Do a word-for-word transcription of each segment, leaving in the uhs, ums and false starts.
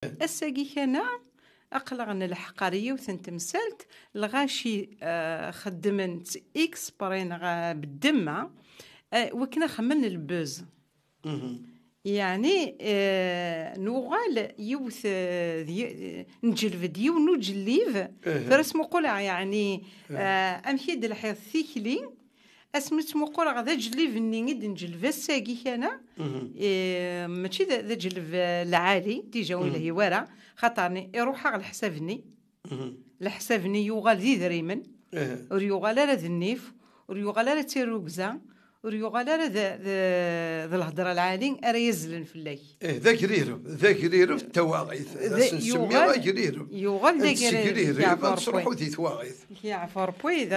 Ass-agi kan-a, aql-aɣ nelḥeq ɣer yiwet n temsalt, lɣaci, eh, xeddmen-tt exprès neɣ, eh, beddemma, eh, wakken ad xemmen lbuz. Yeɛni, eh, nuɣal yiwet, eh, d yi-, eh, nǧelb-d yiwen n uǧellib, tura smuquleɣ, yeɛni, eh, amek i d-lḥiḍ tikli, asmi ttmuquleɣ d aǧellib-nni i d-nǧelb ass-agi kan-a, eh, mačči d, d aǧelleb, eh, lɛali, déjà ur yelhi wara, xaṭer ni-, iruḥ-aɣ leḥsab-nni. Leḥsab-nni yuɣal d idrimen, ur yuɣal ara d nnif, ur yuɣal ara d tirrugza, ur yuɣal ara d, d, d lhedra lɛali ara yazlen fell-ak. Eh, d agrireb, d agrireb d tawaɣit. Ad as-nsemmi agrireb. Yuɣal d agrireb, ad nesruḥu di twaɣit. Yeɛfer pwi, d,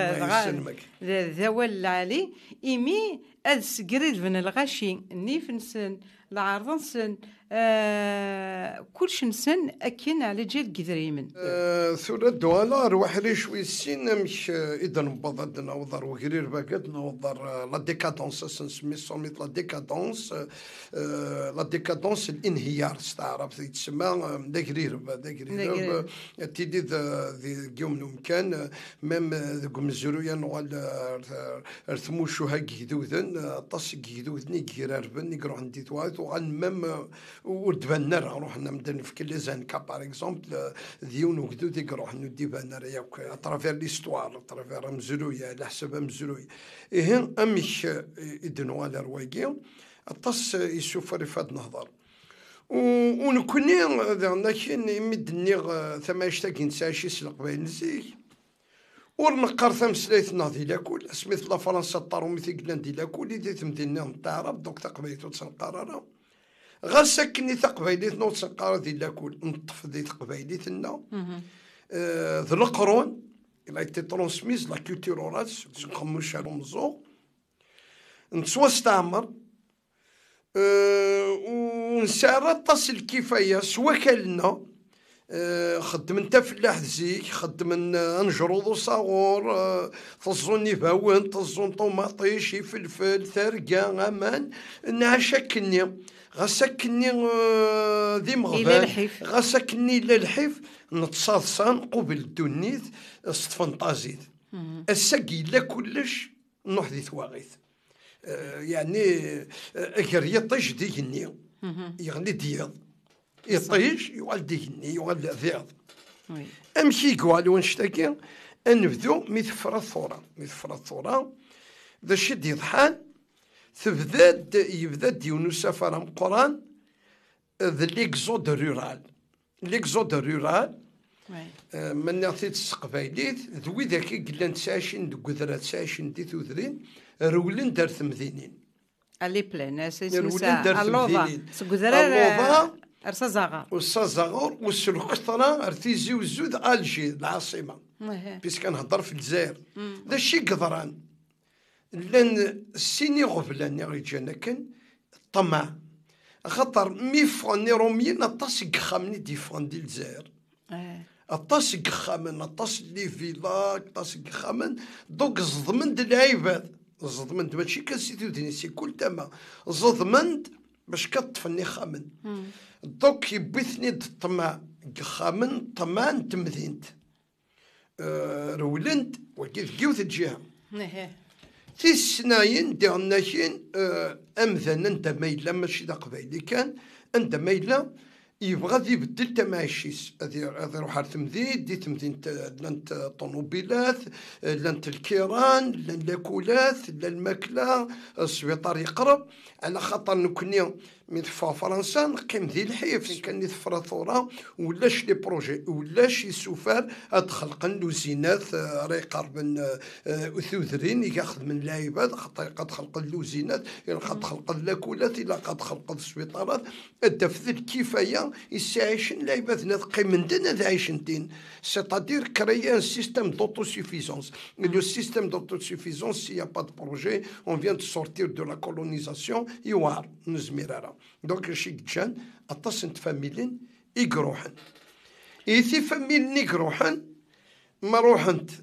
d awal lɛali, imi ad segrirben lɣaci, nnif-nsen, lɛerḍ-nsen, eh, kullec-nsen akken ɛlaǧal n yidrimen. Eh, tura ad d-uɣaleɣ ar waḥric wis sin, amek, eh, i d-newweḍ ad d-naweḍ ar wegrir bagi, ad d-naweḍ ar, eh, la décadence, ad s-nsemmi sommet la décadence, eh, la décadence, l'inhiar s taɛrabt yettsemma, eh, d agrireb, d agrireb, eh, tili d, di, deg yiwen umkan, eh, même, eh, deg umezruy ad nuɣal, eh, ar, ar tmucuha n yigduden, eh, aṭas n yigduden i yegrarben, i iruḥen di twaɣit, uɣalen même, eh, ur d-banen ara, ruḥen am da nefk les Incas, par exemple, eh, d yiwen ugdud i iruḥen ur d-iban ara yakk, à travers l'histoire, à travers amezruy, eh, leḥsab amezruy. Ihi, amek, eh, i d-nuɣal ar wagi? Aṭas, eh, isufar ifad nehḍer. U, u nekkni, eh, daɣen akin, imi d-nniɣ, eh, tamɛict-agi nettɛici s leqbayel n zik, ur neqqar tameslayt-nneɣ di lakul, asmi tella Fransa d Taṛumit i yellan di lakul, i di temdinin n taɛrabt, donc taqbaylit ur tt-neqqar ara. Ɣas akken i taqbaylit-nneɣ ur tt-neqqar ara di lakul, neṭṭef di teqbaylit-nneɣ, eh, d leqrun, il a été transmise, la culture orale, seg uqemmuc ar umeẓẓuɣ, nettwasteɛmer, eh, ur nesɛi ara aṭas n lkifaya s wakal-nneɣ, eh, xeddmen tafellaḥt zik, xeddmen, eh, aneǧruḍ usaɣur, eh, teẓẓun ibawen, teẓẓun ṭumaṭic, ifelfel, targa, aman, nɛac akkenni. Ɣas akkenni, eh, d imeɣban, ɣas akkenni yella lḥif, nettaḍsa, nqubel ddunit s tfenṭazit. Ass-agi yella kullec, nruḥ di twaɣit. Eh, yeɛni, eh, ager yiṭij d igenni, yeɣli-d yiḍ. Iṭij yuɣal d igenni, yuɣal d iḍ. Amek i yuɣal wanect-agi? Ad nebdu mi tefra tura. Mi tefra tura, d acu i d-yeḍḥan? Tebda-d, yebda-d yiwen usafar ameqqran, d l'exode rural. L'exode rural, eh, ma nniɣ-t-id s teqbaylit, d widak i yellan ttɛicin deg udrar, ttɛicin di tudrin, rewlen-d ar temdinin. À les plaines, eh, rewlen-d ar temdinin. Seg udrar, eh, ar Sazaɣer. U Sazaɣer, u s lketra ar Tizi Uzzu d Alger, lɛaṣima. Puisque nhedder f Lezzayer. D acu i yeḍran? Llan sin iɣeblan i ɣ-yeǧǧan akken, ṭṭmeɛ. Axaṭer mi ffɣen Irumyen, aṭas n yexxamen i d-yeffɣen di Lezzayer. Aṭas n yexxamen, aṭas n les villas, aṭas n yexxamen, donc ẓeḍmen-d lɛibad. Ẓeḍmen-d mačči kan si tudrin, si kul tama. Ẓeḍmen-d bac kan ṭṭfen ixxamen. Donc yewwi-ten-id ṭṭmeɛ n yexxamen, ṭṭmeɛ n temdint. Eh, rewlen-d, wagi deg yiwet n lǧiha. Tis ssnayen, diɣen akin, eh, amdan anda ma yella, mačči d aqbayli kan, anda ma yella, yebɣa ad ibeddel tamɛict-is. Ad i-, ad iruḥ ar temdint, di temdint, eh, llant, eh, ṭunubilat, eh, llant lkiran, llan lakulat, llan lmakla, eh, sbiṭar yeqreb, ɛla xaṭer nekkni Mi teffeɣ Fransa, neqqim di lḥif. Kan i tefra tura, ulac les projets, ulac isufar ad xelqen luzinat, eh, ara iqerben, eh, eh, tudrin, i ixedmen lɛibad, xaṭer ilaq ad xelqen luzinat, ilaq ad xelqen lakulat, ilaq ad xelqen sbiṭarat, ad d-tafeḍ lkifaya i s-ɛicen lɛibad-nni, ad qqimen din, ad ɛicen din. C'est-à-dire créer un système d'autosuffisance. Et le système d'autosuffisance, s'il n'y a pas de projet, on vient de sortir de la colonisation, yewɛer, ur nezmir ara. Donc, acu i yeǧǧan aṭas n tfamilin i iruḥen. I tifamilin i iruḥen, ma ruḥent,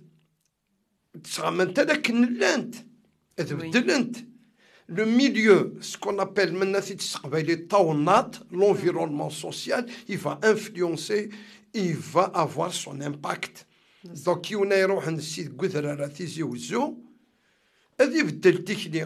ttɣamant ala akken llant, ad beddlent. Le milieu, ce qu'on appelle maintenant, c'est s teqbaylit tawennaṭ, l'environnement social, il va influencer, il va avoir son impact. Donc, yiwen a iruḥen si deg udrar a Tizi Wezzu, ad ibeddel tikli.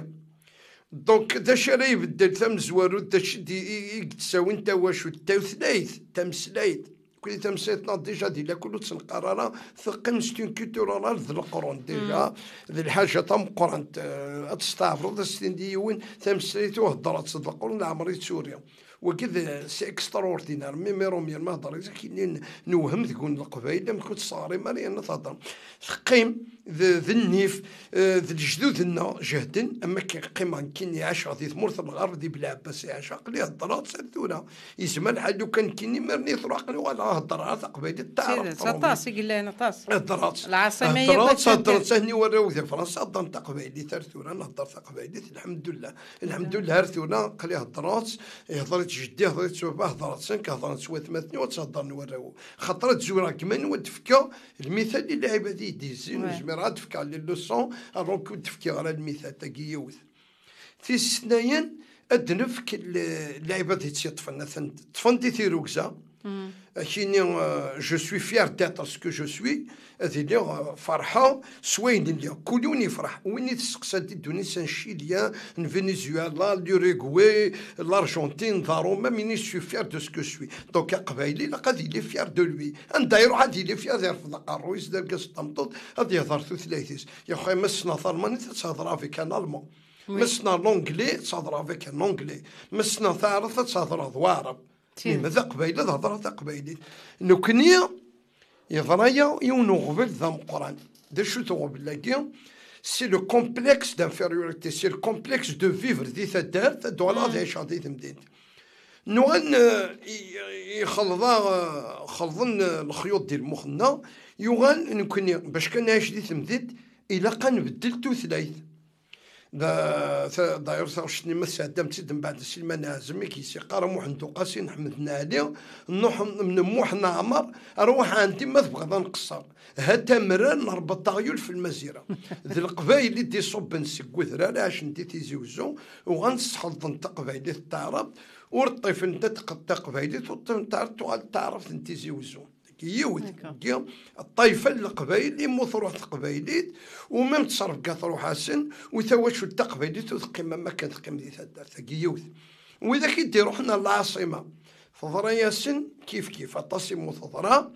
Donc, d acu ara ibeddel tamezwarut, d acu d i, i, i yettawin tawacult, tutlayt, tameslayt. Kuli tameslayt-nneɣ déjà di lakul ur tt-neqqar ara, teqqim c'est une culture orale d leqrun déjà, d lḥaǧa tameqqrant, euh, ad testeɛbreḍ, ad s-tiniḍ i yiwen tameslayt u heddreɣ-tt d leqrun, leɛmer i tt-uriɣ. Wagi d, c'est extraordinaire. Même Iṛumyen ma heddren, kinin newhem deg-wen Leqbayel, amek ur tesseɣrim ara yerna theddrem. Teqqim d, d nnif, eh, d lejdud-nneɣ jehden, am akken qqimeɣ nekkini ɛaceɣ di tmurt n Lɣerb, di Belɛebbas i ɛaceɣ, aql-i heddreɣ-tt ar tura. Yezmer lḥal lukan nekkini, mi rni truḥ, aql-i uɣaleɣ heddreɣ taqbaylit, taɛrabt, tidet, aṭas i yellan, aṭas. Heddreɣ-tt. Lɛaṣima-yi heddreɣ-tt, heddreɣ-tt, ahni warraw di Fransa heddren taqbaylit, ar tura nehder taqbaylit, lḥemdullah. Lḥemdullah, ar tura aql-i heddreɣ-tt, ihder-itt jeddi, ihder-itt baba, heddreɣ-tt nekk, heddren-tt watmaten-iw, ad tt-heddren warraw-iw. Xaṭer ad zureɣ deg iman-iw, ad d-fkeɣ lmital i lɛibad i yi-d-yezzin, ur zmireɣ ad d-fkeɣ les leçons, alors ur d-fkiɣ ara lmital, tagi yiwet. Tis snat, ad d-nefk l-, lɛibad i tt-yeṭṭfen, atan ṭṭfen di tirrugza. Akini, euh, je suis fier d'être ce que je suis. Ad iliɣ, euh, ferḥeɣ s wayen lliɣ. Kul yiwen yefreḥ. Win i testeqsa di ddunit, c'est un Chilien, un Venezuela, l'Uruguay, l'Argentine, d Roma, mais je suis fier de ce que je suis. Donc, aqbayli, ilaq ad yili fier de lui. Anda iruḥ ad yili fier, ad yerfed aqerru-is d argaz d tameṭṭut, ad yehder tutlayt-is. Yaxi, ma ssneɣ talmanit, ad tehder avec un Allemand. Ma ssneɣ l'anglais, ad tehder avec un Anglais. Ma ssneɣ taɛrabt, ad tehder d Waɛrab. Mais ma d aqbayli, ad hedreɣ taqbaylit. Nekkni, yeḍra-yaɣ yiwen uɣbel d ameqqran. D acu-t uɣbel-agi? C'est le complexe d'infériorité, c'est le complexe de vivre di taddart, ad uɣaleɣ ad ɛiceɣ di temdint. Nuɣal, eh, i-, ixelḍ-aɣ, eh, xelḍen, eh, lexyuḍ di lmux-nneɣ, yuɣal nekkni, bac kan nɛic di temdint, ilaq ad nbeddel tutlayt. Da-, ta-, d'ailleurs, taɣect-nni ma tesɛeddam-tt-id mbeɛd Sliman Ɛazem, i k-yessiqqar Muḥend Uqasi n Ḥmed n Ɛli, Nuḥ, n Muḥ n Ɛmer, arwaḥ ɛandi ma tebɣiḍ ad nqeṣṣer. Ha tamrar n Rebbeṭ aɣyul f lmazira. D Leqbayel i d-iṣubben seg udrar, ɛacen di Tizi Wezzu, uɣalen sḥelḍen taqbaylit d taɛrabt, ur ṭṭifen ta-, taqbaylit, ur ṭṭifen taɛrabt, tuɣal d taɛrabt n Tizi Wezzu. Yiwet, d'accord, deg ṭṭayfa n Leqbayel, imi truḥ teqbaylit, u même ttrebga truḥ-asen, u tawacult taqbaylit ur teqqim am akken teqqim di taddart-agi yiwet. Widak i d-iruḥen ar lɛaṣima, teḍra-yasen kif kif, aṭas imi teḍra,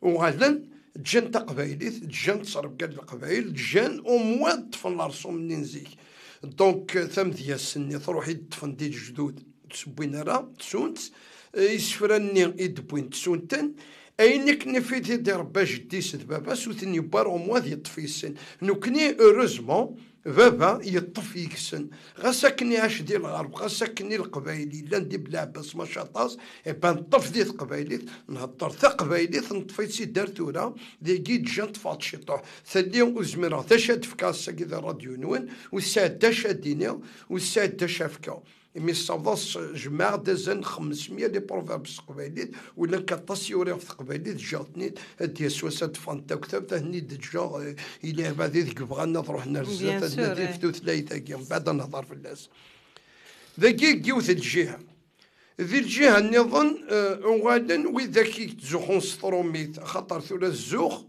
uɣalen, ǧǧan taqbaylit, ǧǧan ttrebga n Leqbayel, ǧǧan au moins ṭṭfen leṛsum-nni n zik. Donc, tamedyazt-nni truḥ i d-ṭṭfen di lejdud. Ur tt-wwin ara, ttun-tt. Eh, isefra-nni i d-wwin ttun-ten. Ayen akken i t-id-irebba jeddi-s d baba-s, ur ten-yewwi ara au moins ad yeṭṭef yes-sen. Nekkni, heureusement, baba yeṭṭef yeg-sen. Ɣas akken iɛac di lɣerb, ɣas akken i Leqbayel yellan di Belɛebbas maca aṭas, eh ben, neṭṭef di teqbaylit, nhedder taqbaylit, neṭṭef-itt-id ar tura, dagi ǧǧan ṭṭfeɣ-d ciṭuḥ. Tali ur zmireɣ d acu ad d-fkeɣ ass-agi di ṛṛadyu-nwen, ur sɛiɣ d acu ad d-iniɣ, ur sɛiɣ d acu ad fkeɣ. Imi ssawḍeɣ, jemɛeɣ-d azal n xemsmya les proverbes s teqbaylit, u llan aṭas i uriɣ ɣef teqbaylit, ǧǧiɣ-ten-id, ad d-yas wass ad d-ffɣen taktabt, ad ten-id-ǧǧeɣ, eh, i leɛbad i deg bɣan ad ruḥen ar zdat, bien sûr, ad nadin ɣef tutlayt-agi, mbeɛd ad nehḍer fell-as. Dagi deg yiwet n lǧiha. Di lǧiha nniḍen, eh, uɣalen widak i yettzuxxun s tṛumit, axaṭer tura zzux,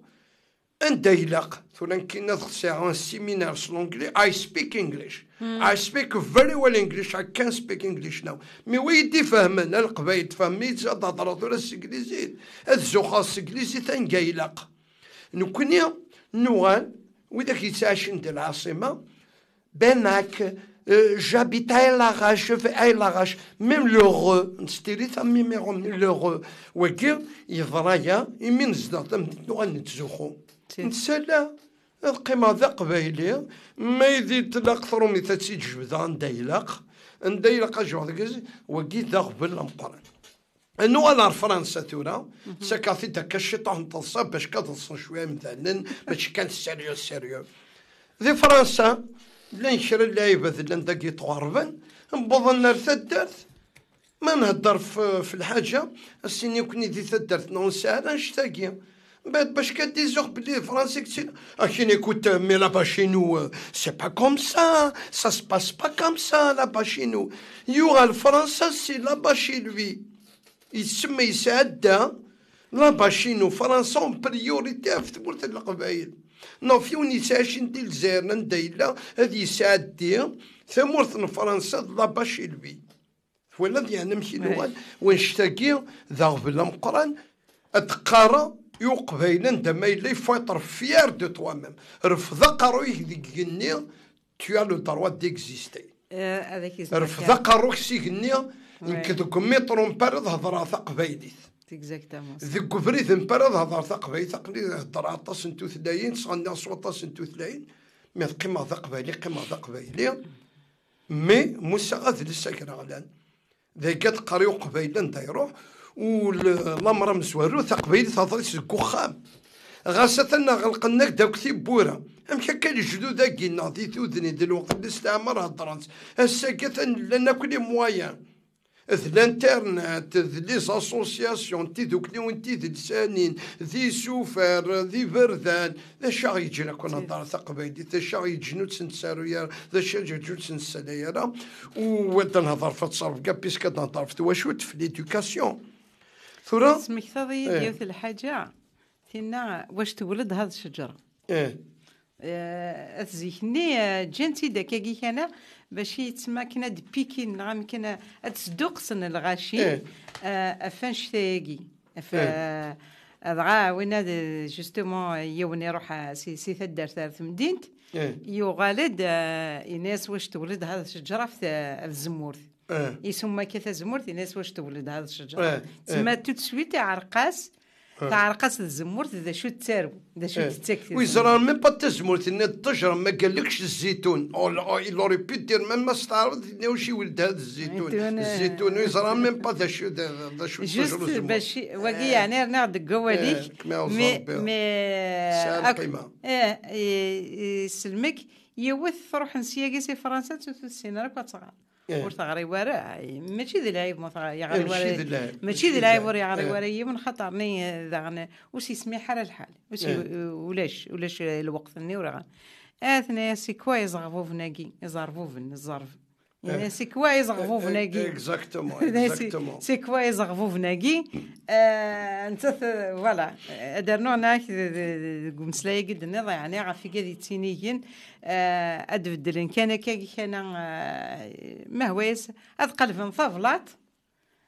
anda ilaq, tura nekkini ad sɛiɣ un séminaire s l'anglais, I speak English. I speak very well English, I can speak English now. Mi wa yi-d-ifehmen, a Leqbayel, tfehmem-iyi-d, ad hedreɣ tura s teglizit, ad zuxxeɣ s teglizit anga ilaq. Nekkni nuɣal, widak yettɛicin di lɛaṣima, Benak, euh, j'habite à El Arach, je vais à El Arach. Même le re, nettili ta, même le re. Wagi, yeḍra-ya, imi nezdeɣ tamdint, nuɣal nettzuxxu. Nettsala, ad qqimeɣ d aqbayli, ma yid-i tlaq tṛumit ad tt-id-jebdeɣ anda ilaq, anda ilaq ad jebdeɣ deg, wagi d aɣbel ameqqran. Ad nuɣal ar Fransa tura, ttakeɣ-t-id akka ciṭuḥ n teḍsa, bac kan ḍsen cwiya imdanen, mačči kan sérieux, sérieux. Di Fransa, llan kra n lɛibad llan dagi yetɣerrben, wwḍen ar taddart, ma nhedder f, f lḥaǧa, ad s-inin nekkni di taddart-nneɣ ur nesɛi ara annect-agi. Ba- bac ka d-izuɣ belli Fransa i yettin. Akin, écoute, mais là-bas chez nous, euh, c'est pas comme ça, ça se passe pas comme ça là-bas chez nous. Yuɣal Fransa, c'est là-bas chez lui. Yessemma yesɛedda là-bas chez nous, Fransa en priorité ɣef tmurt n Leqbayel. Neɣ f yiwen yettɛicin di Lezzayer anda yella, ad yesɛeddi tamurt n Fransa d là-bas chez lui. Twalaḍ yeɛni amek i nuɣal? Wanect-agi d aɣbel ameqqran. Ad d-qqareɣ i Uqbayli anda ma yella, il faut être fier de toi-même. Refd aqerruy-ik deg igenni, tu as le droit d'exister. Refd aqerru-k s igenni, nekk deg umiṭru n Paris ad hedreɣ taqbaylit. Deg ubrid n Paris ad hedreɣ taqbaylit, aql-i heddreɣ aṭas n tutlayin, ttɣenniɣ s waṭas n tutlayin, mi teqqimeɣ d aqbayli, qqimeɣ d aqbayli. Mais Musa adlis agraɣlan. Dagi ad teqqar i uqbayli anda iruḥ, u l-, lamer amezwaru taqbaylit aḍris deg uxxam. Ɣas atan ɣelqen-ak-d akk tiwwura. Amek akka lejdud-agi-nneɣ di tudrin di lweqt n listeɛmar heddren-tt? Ass-agi atan llan akk les moyens. D l'internet, d les associations, d tidukliwin tidelsanin, d isufar, d iberdan. D acu aɣ-yeǧǧen akk ad nehder taqbaylit? D acu aɣ-yeǧǧen ur tt-nettaru ara? D acu aɣ-yeǧǧen ur tt-nessalay ara? U ad nehder ɣef ttrebga, puisque ad nehder ɣef twacult, ɣef l'éducation. Tura tesmektaḍ-iyi-d yiwet n lḥaǧa, tinna wac tewled had ccǧra. Eh. Eh, at zik-nni, eh, ǧǧan-tt-id akkagi kana, bac i yettma akken ad d-pikin, neɣ amek kan ad sduqsen lɣaci, eh, ɣef annect-agi. Ɣef, eh, dɣa winna d, justement, yiwen iruḥ, eh, si, si taddart ar temdint, eh, yuɣal-d, eh, yenna-yas wac tewled had ccǧra ɣef t-, ɣef tzemmurt. Eh. Isumma akka tazemmurt, yenna-yas wac tewled had ccǧra. Eh, eh. Tsemma tout de suite iɛreq-as, teɛreq-as tzemmurt, d acu tettaru, d acu tettak tzemmurt. Ur yeẓra même pas tazemmurt-nni d ṭṭejra, ma qal-ak zzitun. Oh, oh, il aurait pu dire même ma s-teɛreḍ, yenna-ak ur iwuled had zzitun. Zzitun, eh. Zzitun, ur yeẓra même pas d acu, d, d acu d ṭṭejra. Juste tzemmurt. Bac i, wagi, eh, yeɛni rniɣ deg wawal-ik, eh, mais, mais, eh, tesɛa lqima. Eh, eh, iselmek, yiwet truḥ n syagi si Fransa, ur tessin ara akk ad tɣer. Eh. Ur teɣri wara, mačči d lɛib ma teɣ-, yeɣri wara. Mačči d lɛib. Mačči d lɛib ur yeɣri wara yiwen, xaṭer-nni, eh, daɣen ur s-yesmiḥ ara lḥal. Ur s-, eh, ulac, ulac, eh, lweqt-nni ur ɣ-, eh, tenna-yas, c'est quoi iẓerbuben-agi, iẓerbuben, ẓerb. Eh. Yenna-yas, c'est quoi iẓerbuben-agi? Eh, eh, exactement, exactement. C'est quoi iẓerbuben-agi? Eh, nettat, eh, voilà. Eh, ad rnuɣ nniɣ-ak d, d, d, deg umeslay-agi d-tenniḍ, yeɛni ɣef igad yettinigen, eh, ad beddlen kan akka, kan, eh, ma hwa-yas, ad qelben tablaḍt,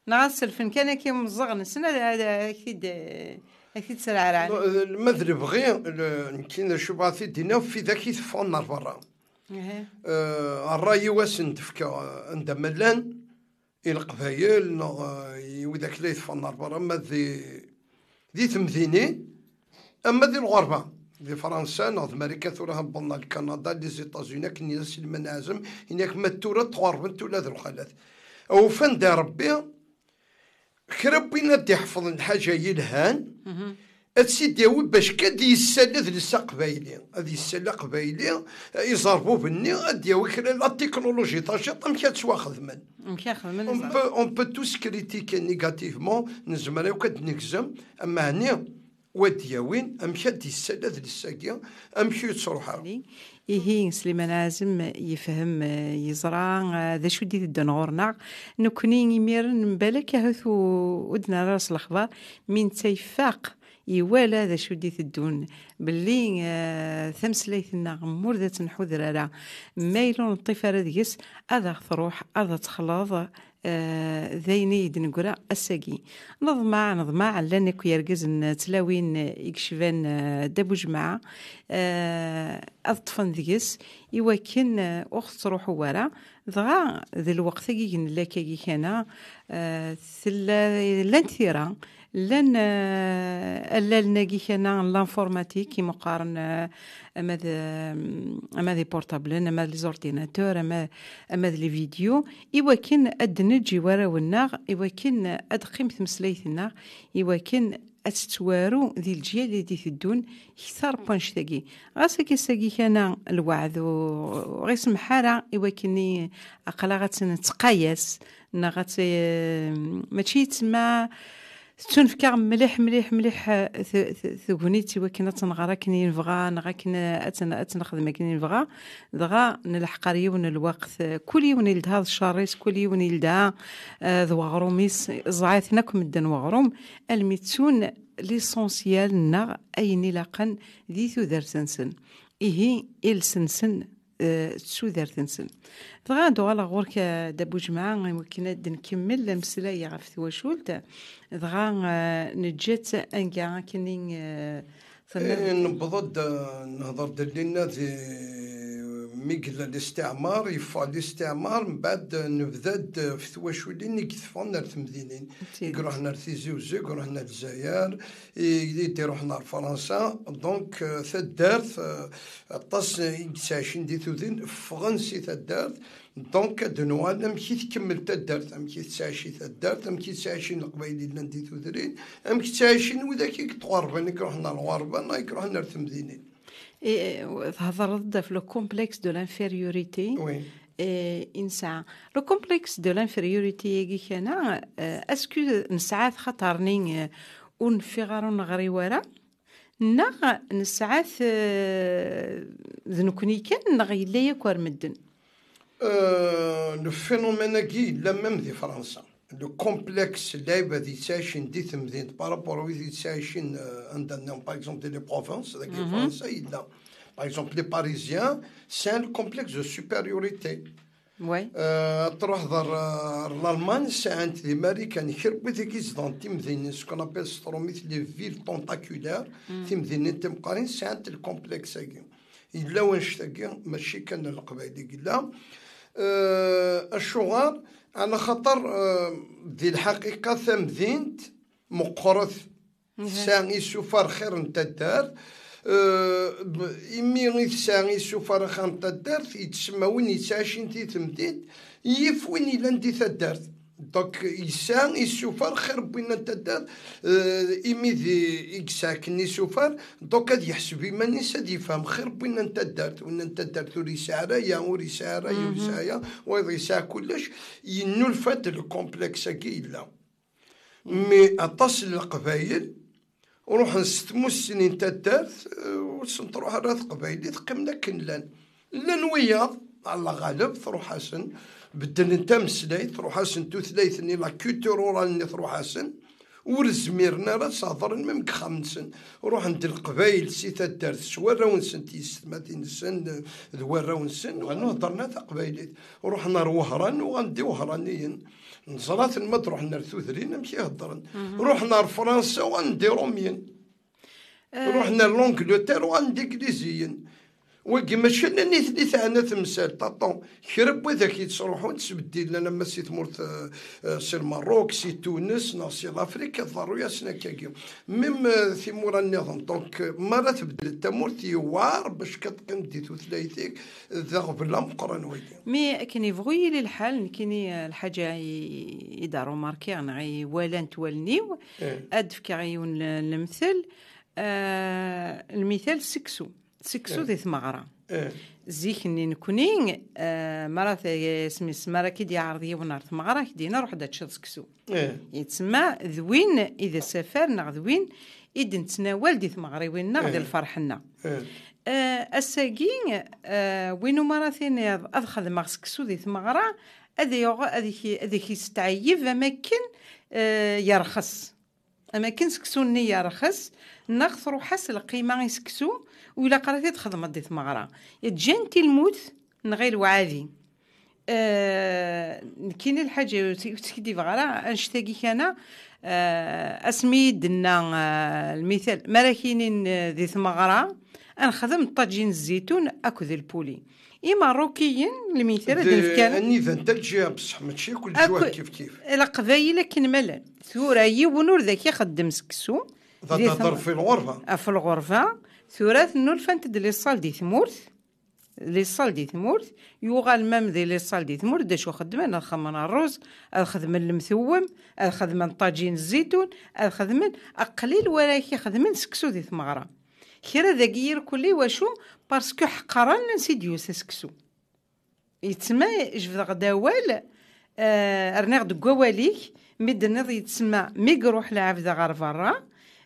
neɣ ad selfen kan akka i umzeɣ-nsen, ad, ad, ad ak-t-id, ad ak-t-id-srarɛen. Ma d lebɣi, le-, nekkin d acu bɣa t-id-iniɣ, ɣef widak i teffɣen ar berra. Eh, ṛṛay-iw ad sen-d-fkeɣ, eh, anda ma llan, i Leqbayel, neɣ, eh, i widak la yeffɣen ar berra, ma di, di temdinin, ama di lɣerba, di Fransa, neɣ d Marika tura, wwḍen ar Kanada, les États-Unis, akken yenna Sliman Ɛazem, yenna-ak ma d tura tɣerbent ula d lxalat. Ufan-d a Rebbi, kra n win ad d-iḥefḍen lḥaǧa yelhan, ad tt-id-yawi bac kan ad yessali adles aqbayli. Ad yessali aqbayli, eh, iẓerbuben-nni, ad d-yawi kra la technologie taciṭ, amek ad ttwaxedmen. Amek ad xedmen, on peut, on peut tous critiquer négativement, nezmer akk ad d-negzem, ama ɛni wa d-yawin, amek ad d-yessali adles-agi, amek ur yettruḥ ara. Ihi, Sliman Ɛazem yefhem, eh, yeẓra, eh, d acu d-iteddun ɣur-neɣ. Nekkni imiren, mbalak ahat u-, ur d-nerra s lexbar, mi netta yeffeq, iwala d acu d-iteddun, belli, eh, tameslayt-nneɣ ma ur d ad tt-nḥuder ara, ma yella ur neṭṭif ara deg-s, ad aɣ-truḥ, ad aɣ-texleḍ, eh, d ayen i d-neggra ass-agi. Neḍmeɛ, neḍmeɛ, llan akk yergazen, eh, tlawin, eh, i yecban, eh, Dda Bujemɛa, eh, ad ṭṭfen deg-s, iwakken, eh, ur ɣ-tettruḥu ara. Dɣa, d lweqt-agi i nella akkagi kana, eh, tella, llant tira, llan, eh, allalen-agi kana n l'informatique, i meqqaren, eh, ama d, ama d iportablen, ama d les ordinateurs, ama, ama d les vidéos, iwakken ad d-neǧǧ i warraw-nneɣ, iwakken ad d-teqqim tmeslayt-nneɣ, iwakken ad tettwaru di leǧyal i d-iteddun kter n wannect-agi. Ɣas akka ass-agi kana lweɛd ur ɣ-isemmeḥ ara iwakken i aql-aɣ ad tt-nettqayas, neɣ ad tt-, mačči yettma Tettunefk-aɣ mliḥ, mliḥ, mliḥ, eh, t-, t-, tegnit i wakken ad tt-nɣer akken i nebɣa, neɣ akken, eh, ad tt-, ad tt-nexdem akken i nebɣa. Dɣa nelḥeq ar yiwen n lweqt, eh, kul yiwen ildeha d ccer-is, kul yiwen ildeha, eh, d weɣrum-is, ẓẓɛiten akk medden weɣrum, almi ttun l'essentiel neɣ ayen ilaqen di tudert-nsen. Ihi, iles-nsen, eh, d tudert-nsen. Dɣa ad uɣaleɣ ɣur-k, eh, Dda Bujemɛa, i wakken ad d-nkemmel ameslay ɣef twacult. Dɣa, eh, neǧǧa-tt anga akkenni, eh, tenniḍ. Eh, newweḍ-d, eh, nehḍer-d llinna di mi yella listiɛmar, yeffeɣ listiɛmar, mbeɛd, eh, nebda-d, eh, ɣef twaculin i yeffɣen ar temdinin. I iruḥen ar Tizi Uzzu, i iruḥen ar Lezzayer, i, i d-iruḥen ar Fransa. Donc, eh, taddart, eh, aṭas i yettɛicin di tudrin, ffɣen si taddart. Donc, ad d-nuɣal amek i tkemmel taddart, amek i tettɛici taddart, amek i ttɛicin Leqbayel yellan di tudrin, amek ttɛicin widak i yettɣurben, i iruḥen ar lɣurba, neɣ i iruḥen ar temdinin. Eh, eh, thedreḍ-d ɣef le complexe de l'infériorité. Oui. Eh, i nesɛa. Le complexe de l'infériorité-agi kan, eh, est-ce que nesɛa-t xaṭer-nni, eh, ur neffiɣ ara, ur neɣri wara? Neɣ nesɛa-t, eh, d nekkni kan, neɣ yella yakk ar medden? Euh, le phénomène-agi yella même di Fransa. Le complexe, lɛibad yettɛicin di temdint par rapport à wid yettɛicin, euh, anda nniḍen, par exemple, di les provinces, dagi Fransa yella. Par exemple, les Parisiens, c'est un complexe de supériorité. Ouais. Euh, ad truḥeḍ ar, ar Lalman, sɛant di Marikan, kra n wid i izedɣen timdinin, ce qu'on appelle s trumit les villes tentaculaires, timdinin timeqqrin, sɛant lcomplexe-agi. Yella wanect-agi, mačči kan n Leqbayel i yella. Euh, acuɣer? Ɛla xaṭer, euh, di lḥaqiqa tamdint meqqret. Tesɛa isufar xir n taddart. Euh, b-, imi i tesɛa isufar xir n taddart, yettsemma win yettɛicin di temdint, yif win yellan di taddart. Donc, yesɛa isufar xir n winna n taddart, euh, imi di, i yesɛa akken isufar, donc ad yeḥseb iman-is ad yefhem xir n winna n taddart. Winna n taddart ur yesɛi ara aya, ur yesɛi ara aya, ur yesɛi aya, wayeḍ yesɛa kullec, yennulfa-d le complexe-agi yella. Mais aṭas n Leqbayel ruḥen s tmussni n taddart, eh, ur sen-truḥ ara teqbaylit, qqimen akken llan. Llan wiyaḍ, Allah ɣaleb, truḥ-asen, beddlen tameslayt, truḥ-asen tutlayt-nni, la culture orale-nni truḥ-asen, ur zmiren ara ad s-hedren même deg yexxamen-nsen. Ruḥen-d Leqbayel si taddart s warraw-nsen, tiyessetmatin-nsen d warraw-nsen, uɣalen ur heddren ara taqbaylit. Ruḥen ar Wehran, uɣalen d iwehṛaniyen. Neẓra-ten ma d-ruḥen ar tudrin, amek i heddren. Ruḥen ar Fransa, uɣalen d Irumyen. Ruḥen ar l'Angleterre, uɣalen d Igliziyen. Wagi mačči ala nitni teɛna temsalt. Attends, kra n widak yettruḥun, ttbeddilen alamma si tmurt, eh, eh, si Lmerruk, si Tunes, neɣ si Lafrik, iḍerru-yasen akkagi. Même, eh, timura nniḍen. Donc, eh, mi ara tbeddel tamurt, yewɛer bac ad teqqim di tutlayt-ik, d aɣbel ameqqran wagi. Mi akken yebɣu yili lḥal, nekkini, eh, lḥaǧa i, i d-arumarkiɣ neɣ i walant wallen-iw, ad d-fkeɣ yiwen n lemtel, eh, lmital seksu. Seksu di tmeɣra. Zik-nni nekkni, eh, mi ara t-, isem-is, mi ara k-id-yeɛreḍ yiwen ar tmeɣra, k-d-yenna ruḥ-d ad teččeḍ seksu. Yettsemma d win i d asafar neɣ d win i d-nettnawal di tmeɣriwin-nneɣ, di lferḥ-nneɣ. Eh, ass-agi, eh, win umi ara tiniḍ ad xedmeɣ seksu di tmeɣra, ad yuɣ-, ad ak-, ad ak-yesteɛyib am akken, eh, yerxes. Am akken seksu-nni yerxes, neɣ truḥ-as lqima i seksu, u ilaq ara t-id-txedmeḍ di tmeɣra. Ǧǧan-t i lmut, nɣil wɛadi. Eh, nekkini lḥaǧa ur tt-, ur tt-skiddibeɣ ara, annect-agi kana, eh, asmi i d-tenna, eh, lmital, mi ara k-inin, eh, di tmeɣra, ad nexdem ṭaǧin zzitun akked lpuli. Imeṛṛukiyen, lmital, ad d-nefk ara. Anida n talǧiha, bṣeḥ, mačči akk leǧwah kif kif. Leqbayel akken ma llan. Tura yiwen ur d ak-ixeddem seksu. D ad di tm-, tehder fi lɣerba. Ɣef lɣerba. Tura tennulfant-d liṣal di tmurt. Liṣal di tmurt. Yuɣal mam di liṣal di tmurt, d acu xeddmen? Ad xedmen ṛṛuz, ad xedmen lemtewwem, ad xedmen ṭaǧin zzitun, ad xedmen, aqlil wara ak-ixedmen seksu di tmeɣra. Kra dagi irkelli, wacu? Parce que ḥeqren ansi d-yusa seksu. Yettma jebdeɣ-d awal, eh, rniɣ deg wawal-ik, Mi d-tenniḍ yettsemma, mi iruḥ lɛebd ɣer berra,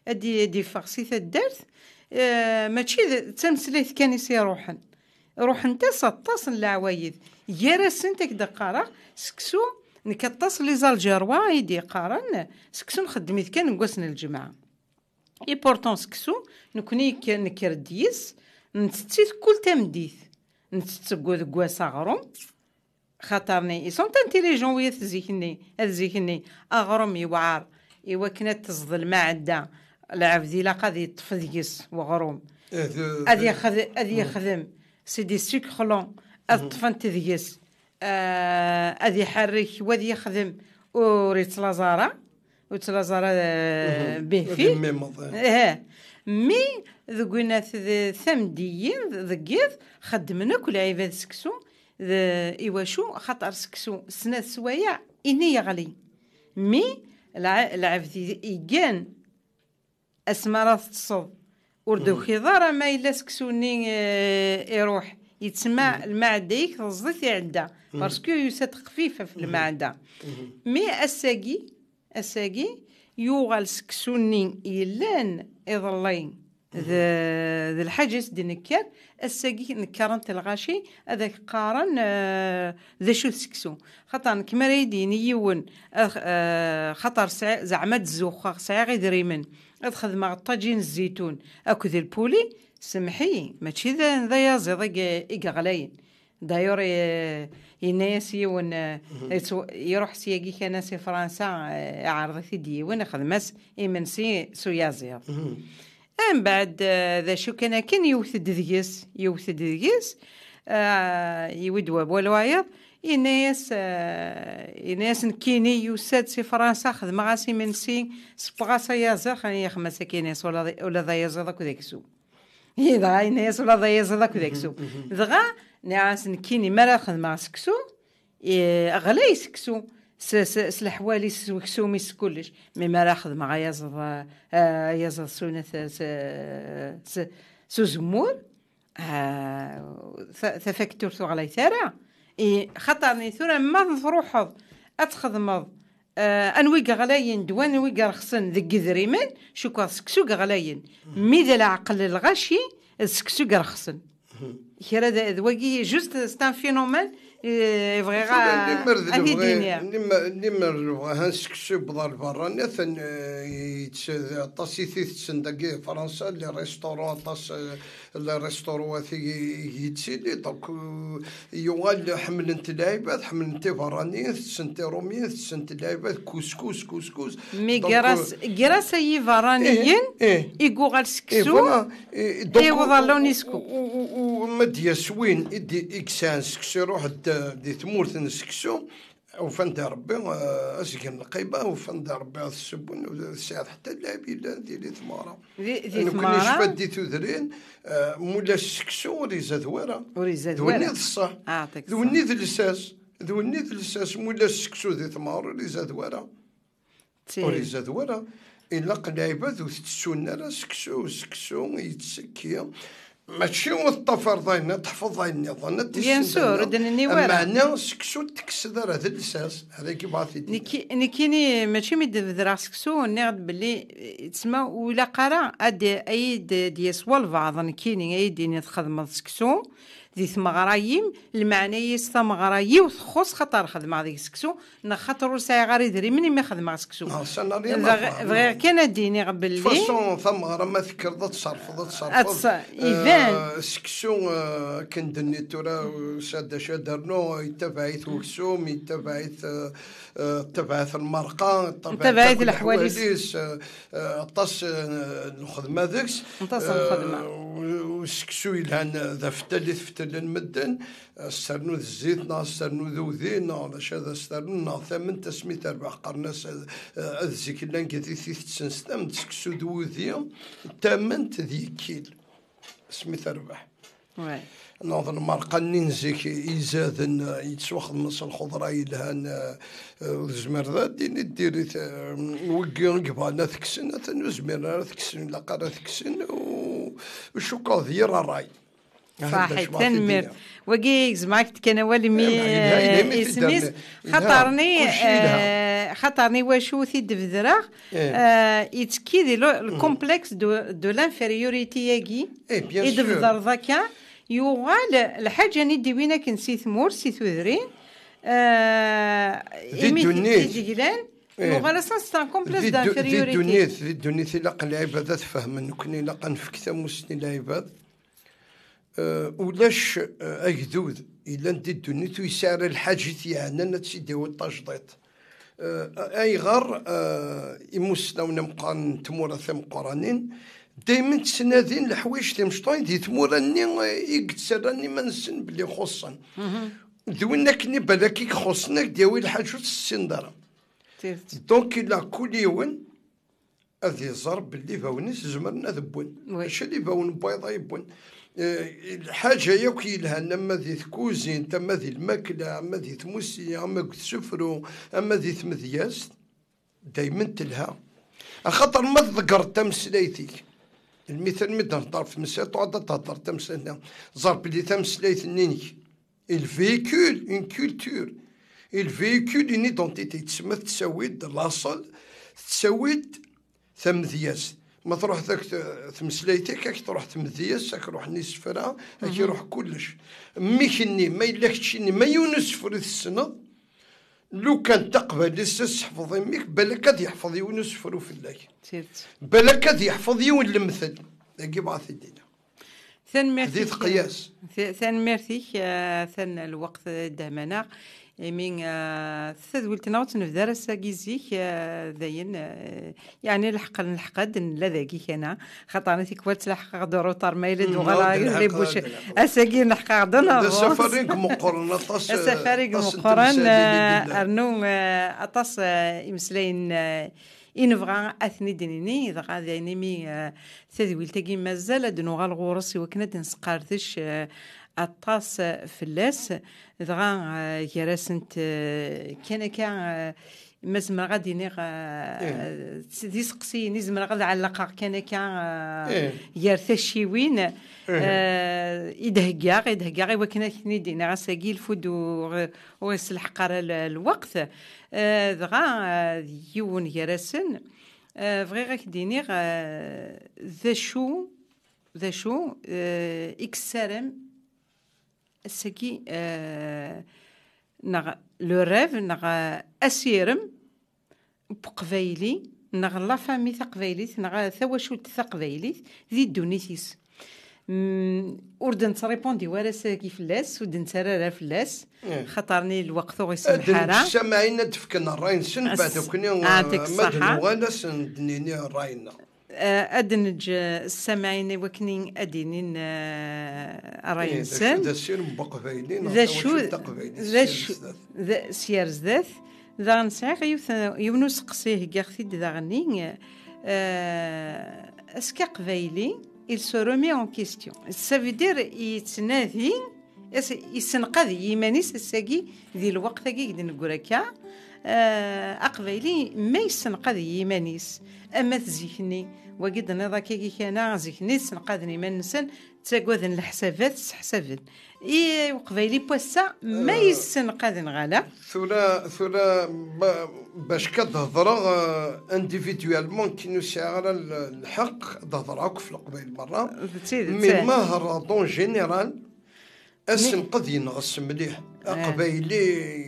ad d-, ad d-iffeɣ si taddart, eh, mačči d, d tameslayt kan i s-iruḥen. Ruḥent-as aṭas n leɛwayed. Gar-asent, ad k-d-qqareɣ, seksu, nekk aṭas n les Algérois i d-yeqqaren, seksu nxeddem-it kan deg wass n lǧemɛa. Et pourtant, seksu, nekkni k-, nekker-d yis, nettett-it kul tameddit. Nettett deg, deg wass aɣrum, xaṭer-nni, ils sont intelligents, wiyat zik-nni, ad zik-nni, aɣrum yewɛer, i wakken ad teẓḍ lmaɛda, lɛebd ilaq ad yeṭṭef deg-s weɣrum. Eh, de-, Ad de-, yexd-, ad yexdem, c'est des sucrelents, ad ṭṭfent deg-s, eh, ad iḥerrek, wa ad yexdem, ur yettlaẓ ara, ur yettlaẓ ara, eh, Mhm. Ad bihfi. Immimeḍ, eh. Eh. Mi deg winat d tameddiyin, deg yiḍ, xeddmen akk lɛibad seksu, d, iwacu? Xaṭer seksu, snat swayeɛ, ini yeɣli. Mi lɛ-, lɛebd i-, igan, asmi ara teṭṭseḍ, ur d-tukiḍ ara ma yella seksu-nni, eh, iruḥ. Yettma lmaɛda-ik teẓḍ-it iɛedda, parce que yusa-d xfif ɣef lmaɛda. Mi ass-agi, ass-agi, yuɣal seksu-nni yellan iḍelli d, d lḥaǧa i s-d-nekker, ass-agi nekkarent lɣaci ad ak-qqaren, eh, d acu d seksu. Xaṭer nekk mi ara yi-d-yini yiwen, ad, eh, xaṭer sɛi-, zeɛma ad zuxxeɣ, sɛiɣ idrimen, ad xedmeɣ ṭṭaǧin zzitun akked lpuli, semmeḥ-iyi, mačči d, d ayaziḍ i, i yeɣlayen. D'ailleurs, eh, yenna-yas yiwen, eh, yettw-, iruḥ syagi kan si Fransa, eh, iɛreḍ-it-id yiwen, ixdem-as imensi s uyaziḍ. Mbeɛd, eh, d acu kan akken, yewwet-d deg-s, yewwet-d deg-s, eh, yewwi-d wawal wayeḍ, yenna-yas, eh, yenna-yas nekkini yusa-d si Fransa, xedmeɣ-as imensi, sewweɣ-as ayaziḍ, xani yaxem-as akin-is, ula d, ula d ayaziḍ akked aksum. Dɣa yenna-yas ula d ayaziḍ akked aksum. Dɣa nniɣ-as nekkini mi ara xedmeɣ seksu, eh, ɣlay seksu s, s, s leḥwal-is, s weksum-is, s kullec. Mi mi ara xedmeɣ ayaziḍ, eh, ayaziḍ s unat, s, s, s uzemmur, eh, ta-, tafakturt ur ɣlayet ara. I, xaṭer-nni tura ma truḥeḍ ad txedmeḍ, eh, anwa i yeɣlayen d wanwa i yerxsen deg idrimen, cukkeɣ d seksu i yeɣlayen. Mi d leɛqel lɣaci, d seksu i yerxsen. Kra d, d wagi, juste, c'est un phénomène, eh, bɣiɣ a, limmer d ad lebɣi, d-iniɣ. Limmer, limmer d lebɣi, ha, seksu yewweḍ ar berra, atan, eh, yett-, aṭas i t-itetten dagi di Fransa, les restaurants, aṭas, eh, les restaurants i, i yettili, donc, eh, yuɣal ḥemmlen-t lɛibad, ḥemmlen-t iberraniyen, tetten-t iṛumiyen, tetten-t lɛibad, couscous, couscous. Mais donc, grâce, eh, grâce à yiberraniyen, eh, eh, i yuɣal eh, seksu, voilà. Et donc, iwweḍ ɣer l'UNESCO. U-, u-, u-, u-, ma d-yas win i d-, i yesɛan seksu, iruḥ-d di tmurt n seksu, ufan-d Rebbi, eh, azgen lqima, ufan-d Rebbi ad ssewwen, ur tesɛiḍ ḥetta lɛib yellan di, di tmeɣra. Di, di tmeɣra. Nekkni necfa-d di tudrin, eh, mulac seksu ur izad wara. Ur izad wara. D win i d ṣṣeḥ. Ah, d win i d lsas. D win i d lsas, mulac seksu di tmeɣra ur izad wara. Ur izad wara. Ilaq lɛibad ur tettun ara seksu, seksu yettekki. Mačči ur teṭṭafar d ayen, ad teḥfeḍ ayen nniḍen, ad Bien sûr, ur d-nenni wara. Meɛna seksu ur tekkseḍ ara d lsas, ara yebɣa t-id. Nekki-, nekkini, mačči mi d-bedreɣ seksu, nniɣ-d belli, eh, tsemma ur ilaq ara ad d-, ad yi-d-, d-yas walbeɛḍ nekkini, ad yi-d-yini txedmeḍ seksu, di tmeɣra-yim, lmeɛna-yas tameɣra-yiw txuṣ, xaṭer xedmeɣ deg seksu, neɣ xaṭer ur sɛiɣ ara idrimen imi xedmeɣ seksu. Bɣiɣ, bɣiɣ kan ad d-iniɣ belli. De toute façon, tameɣra ma tekkreḍ ad tserfeḍ, ad tserfeḍ. Iban. Eh, seksu, eh, akken d-nni tura, usa d acu ad d-rnu, yettabaɛ-it weksum, yettabaɛ-it, eh, eh, yettabaɛ-it lmerqa, yettabaɛ-it leḥwal-is, eh, eh, aṭas, eh, n lxedma deg-s. Aṭas n lxedma. Eh, u-, u-, seksu yelhan d aftal i tfetlen medden, ad s-ternuḍ zzit, neɣ ad s-ternuḍ udi, neɣ d acu ad s-ternuḍ, neɣ tamment asmi terbeḥ, qqaren-as, eh, ad zik llan gati titetten s tamment, seksu d wudi, tamment d yikkil, asmi terbeḥ. Neɣ d lmerqa-nni n zik izaden, eh, yettwaxdem s lxeḍra yelhan, eh, eh, ur tezmireḍ ad d-tiniḍ diri-t, eh, wigi i yebɣan ad t-kksen, atan ur zmiren ara ad t-kksen, ilaq ara ad t-kksen, u, u cukkeɣ d yir ṛṛay. Ṣaḥit, tanemmirt. Wagi gezmeɣ-ak-d kan awal imi, eh, isem-is, xaṭer-nni, eh, Xaṭer n wacu i t-id-bedreɣ, eh, yettekki di le complexe de, de l'infériorité-agi. Eh, bien sûr. I d-bedreḍ akka, yuɣal lḥaǧa-nni d-iwin akken si tmurt, si tudrin, eh, imi t-id-glan, yuɣal ass-a c'est un complexe d'infériorité. Di ddunit, di ddunit ilaq lɛibad ad fehmen, nekkni ilaq ad nefk tamusni i lɛibad. Eh, ulac, eh, agdud yellan di ddunit ur yesɛi ara lḥaǧa i t-yeɛnan ad tt-id-yawi d tajdiṭ. Eh, ayɣer, eh, imusnawen imeqqranen n tmura timeqqranin daymen ttnadin leḥwayeǧ timecṭuḥin di tmura-nni, eh, i yettarran iman-nsen belli xuṣṣen? D win akken i balak i ixuṣṣen, ad k-d-yawi lḥaǧa ur tt-tessineḍ ara. Donc, ilaq kul yiwen ad iẓer belli ibawen-is zemren ad wwen. Mačči d ibawen n wayeḍ ay wwen. Eh, lḥaǧa yakk yelhan, ama di tkuzint, ama di lmakla, ama di tmussni, ama deg usefru, ama di tmedyazt, daymen telha. Axaṭer ma tḍeggreḍ tameslayt-ik, lmital mi d-nehḍer ɣef tmeslayt, tuɣal ad thedreḍ tameslayt-nni, ẓer belli tameslayt-nni-inek, il véhicule une culture, il véhicule une identité. Tsemma tettawi-d laṣel, tettawi-d tamedyazt. Ma truḥ tak tmeslayt-ik, ak truḥ tmedyazt, ak ruḥen isefra, ak iruḥ kullec. Mmi-k-nni, ma yella keččini, ma yiwen usefru i tessneḍ, lukan taqbaylit tesseḥfeḍ i mmi-k, balak ad yeḥfeḍ yiwen usefru fell-ak. Balak ad yeḥfeḍ yiwen lemtel. Dagi bɣa t-id-iniɣ. Tanemmirt-ik. Di teqyas. Ta-, tanemmirt-ik, eh, atan lweqt dehmana. Imi, eh, tadwilt-nneɣ ur tt-nebda ara ass-agi zik, eh, dayen, eh, yeɛni lḥeqq, lḥeqq ad nella dagi kana. Xaṭer tikwal ttlaḥqeɣ-d uruṭar, ma yella d-uɣaleɣ les bouchons. Ass-agi neḥqeɣ-d en avance. D asafarig meqqren aṭas, eh, asafarig meqqren, eh, rnu, eh, aṭas, eh, imeslayen, eh, i nebɣa ad ten-id-nini, dɣa d ayen imi, eh, tadwilt-agi mazal ad nuɣal ɣur-s i wakken ad d-nesqerdec, eh, aṭas, eh, fell-as, dɣa, eh, gar-asent, eh, kan akka, eh, ma zemreɣ ad d-iniɣ, eh, d iseqsiyen i zemreɣ ad ɛellqeɣ kan akka, eh, gar tacciwin, eh, i d-heggaɣ, i d-heggaɣ i wakken ad ten-id-iniɣ ass-agi, lfud ur, ur iselḥeq ara l-, lweqt. Eh, dɣa, eh, yiwen gar-asen, eh, bɣiɣ ad k-d-iniɣ, eh, d acu, d acu, eh, i yessaram ass-agi, eh, neɣ le rêve, neɣ, eh, asirem n uqbayli, neɣ la famille taqbaylit, neɣ tawacult taqbaylit di ddunit-is. Mm, ur d-nettripundi wara ass-agi fell-as, ur d-nettarra ara fell-as, xaṭer-nni lweqt ur isemmeḥ ara. Ad d-neǧǧ ssamaɛin ad d-fken ṛṛay-nsen, beɛd akkenni, eh, ma d-nuɣal ad sen-d-nini ṛṛay-nneɣ. Eh, ad d-neǧǧ, eh, ssamaɛin i wakken ad d-inin, eh, ṛṛay-nsen. D asirem n uqbayli, neɣ tawacult taqbaylit, d acu, sya ar zdat. Daɣen sɛiɣ yiwet, yiwen useqsi, heggaɣ-t-id daɣenni, eh, est-ce qu'aqbayli, il se remet en question. Ça veut dire, yettnadi, is-, yessenqad i yiman-is ass-agi, di lweqt-agi i d-neggra akka, eh, aqbayli ma yessenqad i yiman-is, ama tzik-nni, wagi d-nniḍ akkagi kana, zik-nni ssenqaden iman-nsen, ttagaden leḥsabat, sseḥsaben. I uqbayli n wass-a, ma yessenqaden ɣala? Tura, tura, ba-, bac ka d-hedreɣ, eh, individuellement, ki ur sɛiɣ ara l-, lḥeqq, ad hedreɣ akk ɣef leqbayel merra. D tidet. Mais ma hedreɣ en général, asenqed yenɣes mliḥ. Aqbayli,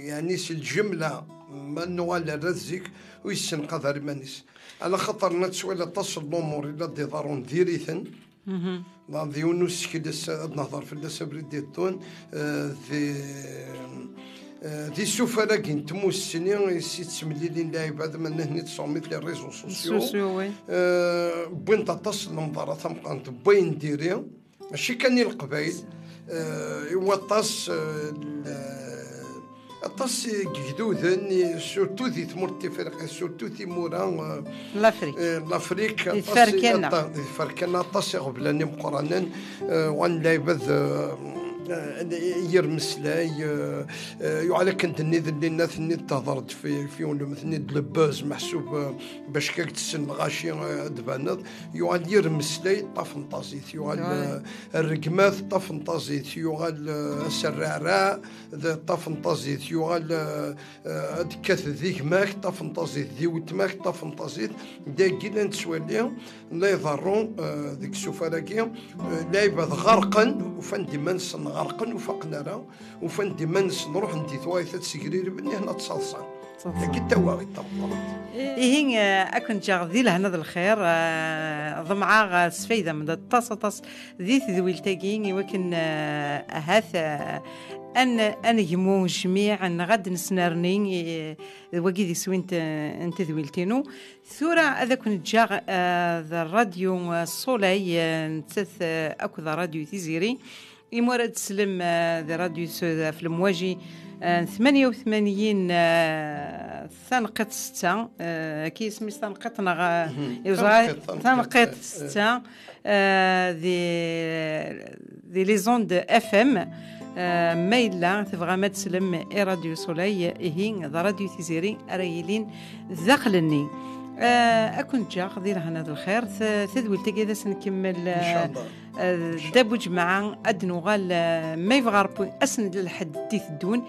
yeɛni s lǧemla, ma nuɣal ar zik, ur yessenqad ara iman-is. Ɛla xaṭer nettwali aṭas n lumuṛ i la d-iḍerrun diri-ten. Dɣa d yiwen n usekles ad nehḍer fell-as abrid d-iteddun, eh, di, eh, di isufaragi n tmussni i s-yettemlilin lɛibad, ma nehni tesɛumit les réseaux sociaux. Sociaux, oui. Eh, wwin-d aṭas n lemḍara tameqqrant n wayen diri, mačči kan i Leqbayel, eh, i waṭas, eh, l-, aṭas n yegduden, i, surtout di tmurt Tifriqi, surtout timura, eh, L'Afrique. Eh, L'Afrique, di aṭas i, tferkana. Aṭa-, di tferkana, aṭas iɣeblan imeqqranen, eh, wan lɛibad, eh, Yir meslay, eh, eh, yuɣal akken d-nniḍen-nni, ad ten-id-tehḍereḍ fi, fi unum, ten-id le buzz, meḥsub, eh, bac kak tessen lɣaci, eh, ad d-tbaneḍ. Yuɣal yir meslay ṭṭaf n taẓit, yuɣal, eh, rregmat ṭṭaf n taẓit, yuɣal, eh, aserreɛreɛ d ṭṭaf n taẓit, yuɣal, eh, eh, ad d-tekkat di gma-k ṭṭaf n taẓit, di weltma-k ṭṭaf n taẓit. Dagi la nettwali la iḍerru, eh, deg isufar-agi, eh, lɛibad ɣerqen, ufan-d iman-nsen ɣerqen, ur faqen ara, ufan-d iman-nsen ruḥen di twaɣit ad segrirben, nihen ad ttaḍsan. Ttaḍsan. Dagi d tawaɣit tameqqrant. Ihi, eh, ad ken-ǧǧeɣ di lehna d lxir, eh, ḍemɛeɣ, eh, tesfaydam-d aṭas, aṭas di tedwilt-agi, i wakken, eh, ahat, eh, ad n-, ad negmu jmiɛ, neɣ ad nesnerni, eh, d wagi d iswi n t-, n tedwilt-inu. Tura ad ken-ǧǧeɣ, eh, d Radyu, eh, Soleil, eh, nettat, eh, akked Radyu Tiziri. Imi ara d-teslem, eh, di Radyu Sud ɣef lemwaji, eh, n tmanya u tmanyin, eh, tanqiḍt setta, eh, akka isem-is tanqiḍt neɣ, eh, iwezɛa-, tanqiḍt, tanqiḍt, tanqiḍt, eh, setta, eh, di, di les ondes F M. Eh, ma yella tebɣam ad teslem i Radyu Soleil, ihi d Radyu Tiziri ara yilin daxel-nni. Eh, ad ken-ǧǧeɣ di lehna d lxir. T-, tadwilt-agi ad as-nkemmel, eh, Incallah. Eh, dda Buǧemɛa, ad d-nuɣal, eh, ma yebɣa Ṛebbi, ass n lḥedd d-iteddun.